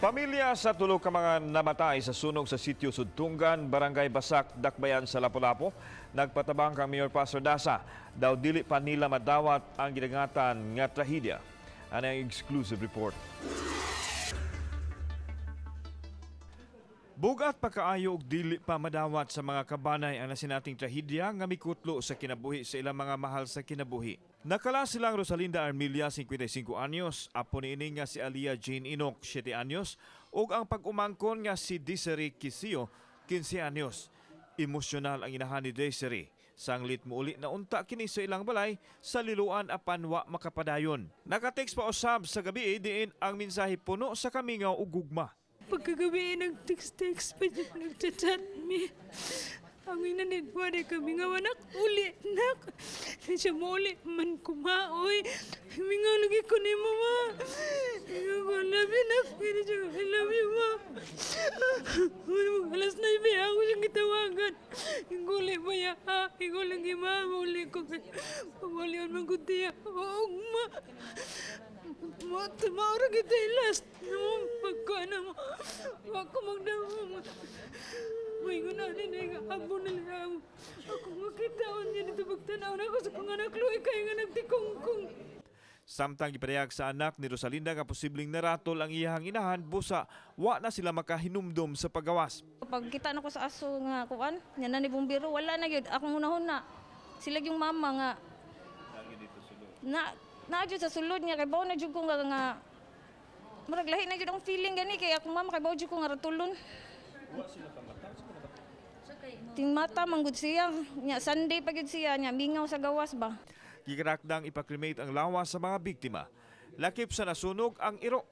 Pamilya sa tulo ka mga namatay sa sunog sa sitio Sudtunggan, Barangay Basak, Dakbayan sa Lapu-Lapu, nagpatabang kang Mayor Pastor Dasa, daw dili pa nila madawat ang gidangatan nga trahedya. Ano ang exclusive report? Bugat pagkaayo og dili pa madawat sa mga kabanay ang nasinating trahedya nga mikutlo sa kinabuhi sa ilang mga mahal sa kinabuhi. Nakala silang Rosalinda Armilia, 55 anyos, apo niini nga si Alia Jane Enoch, 7 anyos, ug ang pag-umangkon nga si Desiree Kisio, 15 anyos. Emosyonal ang inahan ni Desiree. Sanglit muuli na unta kini sa ilang balay sa Liloan apan wa makapadayon. Nakatext pa usab sa gabi diin ang mensahe puno sa kamingaw ug gugma. Pagkagabi, nag-text-text pa siya, nag-chat mi. Ang ina wala kami nga wanak uli, nak. Siya mo uli, man kumaoy. Mingaw lagi ko ni mama. Ingaw ko, I love you, nak. Pero siya, I love you, ma. 9:00 ako siyang gitawagan. Inguli ba ya, ha? Ingo lagi, ma. Uli ko. Pamalian man ko tiya. Oo, ma. Maura kita last. Pagka na mo. Wako magdamo. May na nga abo na lang. Ako makitaon niya dito pagtanaw na ako sa kong anak luwi kay nga nagtikongkong. Samtang gipadayag sa anak ni Rosalinda nga posibleng naratol ang iyahang inahan busa wa na sila makahinumdum sa pagawas. Pag kita na ko sa aso nga kuan, nya na ni bumbiro, wala na gyud akong hunahuna. Sila yung mama nga na na jud sa sulod niya kay bawo na jud ko nga murag lahi na jud ang feeling gani kay akong mama kay bawo jud ko nga ratulon. Ting mata man gud siya. Nya Sunday pa gyud siya nya mingaw sa gawas ba. Gikarakdang ipakremate ang lawas sa mga biktima. Lakip sa nasunog ang iro.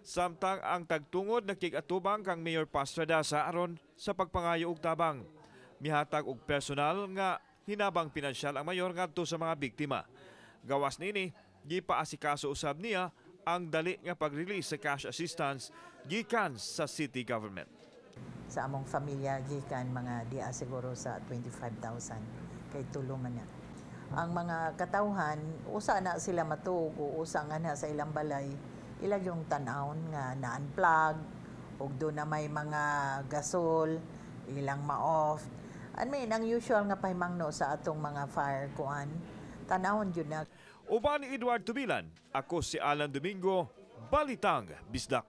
Samtang ang tagtungod nakig-atubang kang Mayor Pastor Dasa aron sa pagpangayo og tabang. Mihatag og personal nga hinabang pinansyal ang mayor ngadto sa mga biktima. Gawas nini, gipaasikaso usab niya ang dali nga pag-release sa cash assistance gikan sa city government. Sa among familia gikan mga dia siguro sa 25,000 kay tulo man na. Ang mga katawhan usa na sila matuog o usa nga na sa ilang balay, ilag yung tan-awon nga na-unplug ug do na may mga gasol ilang ma-off. I mean, ang usual nga pahimangno sa atong mga fire kuan, tan-awon jud na. Uban ni Edward Tubilan, ako si Alan Domingo, Balitang Bisdak.